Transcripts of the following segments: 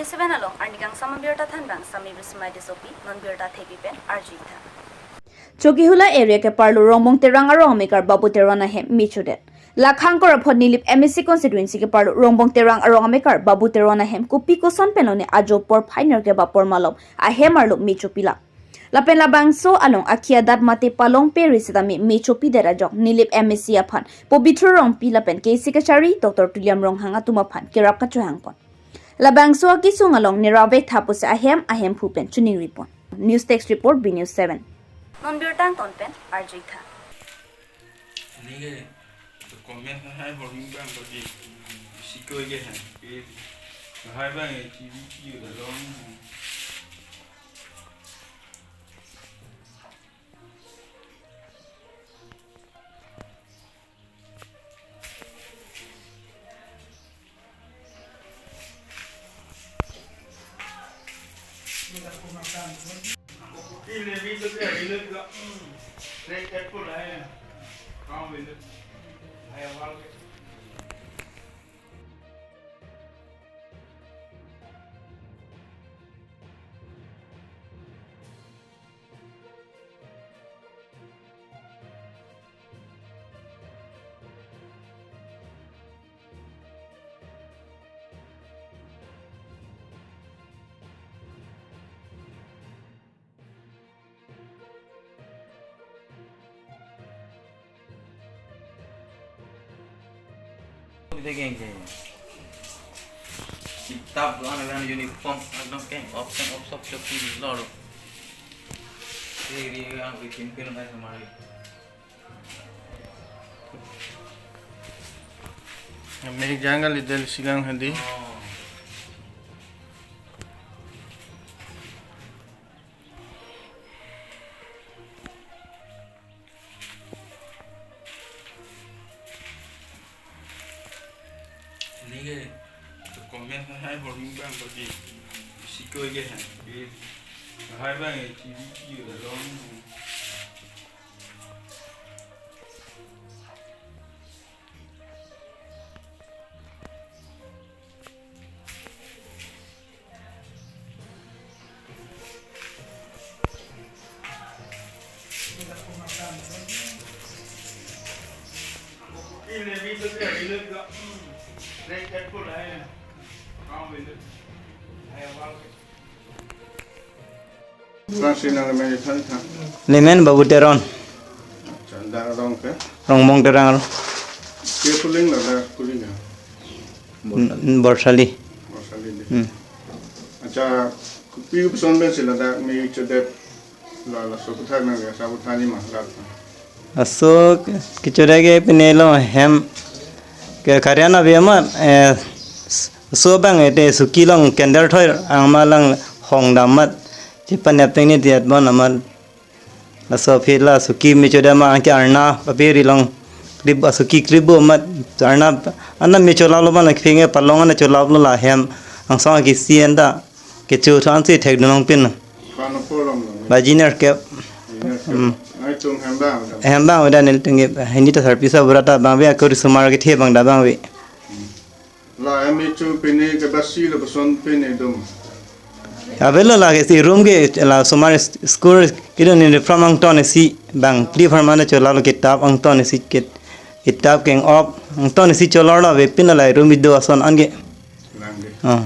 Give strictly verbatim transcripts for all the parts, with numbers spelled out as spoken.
Seven along arnikangsam abirta thanbang Sami Bismai Tissopi, non birta thepi pen arjuitha. Chokihola area keparlo Rongbong Terang arong amekar Babu Teron ahem mechodet. Lakhang Korapot Nilip M A C constituency keparlo Rongbong Terang arong amekar Babu Teron ahem kopi koson pen lone ajo porphai nerkep apor malom ahem arlo mechopila. Lapen labangso along akhei adat mate palong peri sitame mechopidet ajok Nilip M A C aphan Pobitro Rongpi lapen K C kachari Doctor Tuliram Ronghang atum aphan kerap kachohangpon. Labangso akesung along nerap-ik tha pusi ahem ahemphu pen choningripon. News Desk Report, B News seven. Non birta angton pen arjuitha. Nige, to comment hai bor mung bang bagi. Sikoi ke hai. Ke hai bang, eh, T V ki udah long. Kitap doan, doan uniform ekdom keng op keng op sop sop lor. Ri ri ang bikin film hai hamari. Ameri jungle idel silang hadi. Oh. Nige, to comment hai bor mung bang bagi. Sikoi ke hai. Hai bang, eh, T V ki udah long. Sangsi nang lemen than than. Lemen Babu Teron. Acha, dak arong ke? Rongbong Terang arong. Ke kuling la dak kuling ya? N-, Borsali. Borsali de. Hmm. Acha, kopi koson pen si ladak mechodet la, laso aputhak nang ya, sa aputha ni ma rat. Laso kechodet ke pine lo hem ke karyan ave amat, eh, s-, so bang ete suki along candle thoi angma lang hong dam amat chepanep teng ni diat bon amat. Laso aphi la suki mechodet ma anke arna paperi along krip, suki krip bo amat arna, arna mecholaplo ma la kephinge palong ana cholaplo la hem angsong akisi anta kecho than si thekdun longpin. Kano polong lo. Baji nerkep. Baji nerkep. Hmm. Ai tung hem bang. Hem bang udah nelitum ke hini ta sarpi sa berata bang be akori sumar kethe bang da bang be. La M H O pine ke basi lapuson pine dum. Avelo la ke si room ke la sumar school kedo ni from angton si bang play from ana cholaplo kitap angton si kit, kitap keng op angton si cholaplo ave pin la room ido ason anke. Lang ke. Oh.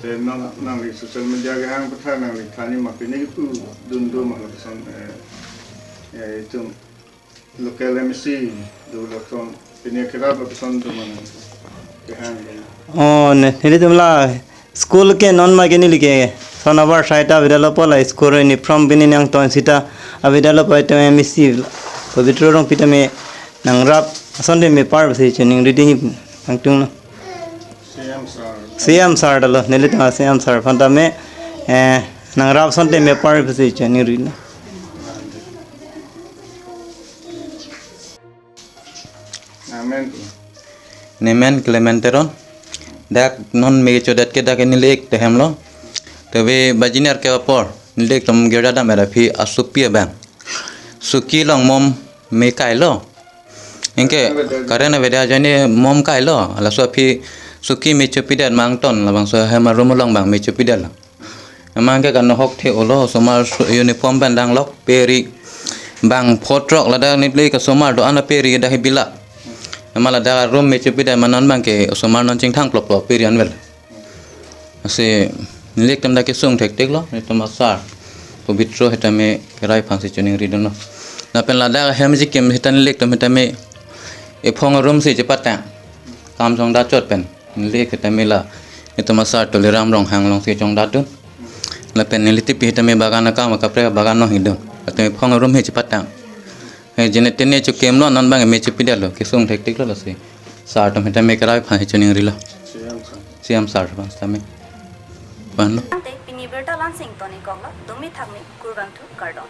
Te nang, nangli social media kehang aputhak nangli than ni ma pine kepu dun do ma lapuson, eh, eh, itum local M A C do lapuson pine kerap lapuson do ma nang kehang do. Oh, ne, nelitum la school ke non ma ke neli ke son abar sai ta avedetlo pu la school uniform pine angton sita avedetlo pu itum M A C Pobitro Rongpi tame nangrap asonte mepar pusi choningri ding pangtung lo. C M sir. C M sir ta lo, nelitum C M sir aphan tame, eh, nangrap asonte mepar pusi choningri lo. Amen. Nemen Clement Teron. Dak non mechodet ke dak neli-ik te hem lo. Te ve baji nerkep apor neli-ik atum girja dam-et aphi asopi abang suki along mom me kailo. Anke current avedet ajoine mom kailo. Laso aphi Suki me chopidet ma angton labangso hem arum along abang me chopidet lo. Amang ke kanohok the olo, osomar su-, uniform pen danglok, peri bang photrok ladak neli kasomar do-an aperi dak he bilak. Amat ladak arum me chopidet ma non abang ke osomar non chingthang plop plop peri anvel. Lasi neli ekdom dak kesung thektik lo, nelitum asar Pobitro sitame kerai aphan si choningri dunlo. Lapen ladak hem chikim sita neli ekdom sitame ephong arum si chepatang. Kam chongdat chot pen. Neli sitame la nelitum asar Tuliram Ronghang along si chongdat dun. Lapen neli tipi sitame bagan akam, kaprek bagan along hidung. Latum ephong arum si chepatang. He jene tene chokim lo, non abang me chopidet lo, kesung thektik lo lasi. Sar atum sitame kerai aphan si choningri lo. C M sar. C M sar aphan sitame. Aphan lo. Ante pini birta lansing toni koklo, dumi thakmi, kurvangthu, kardom.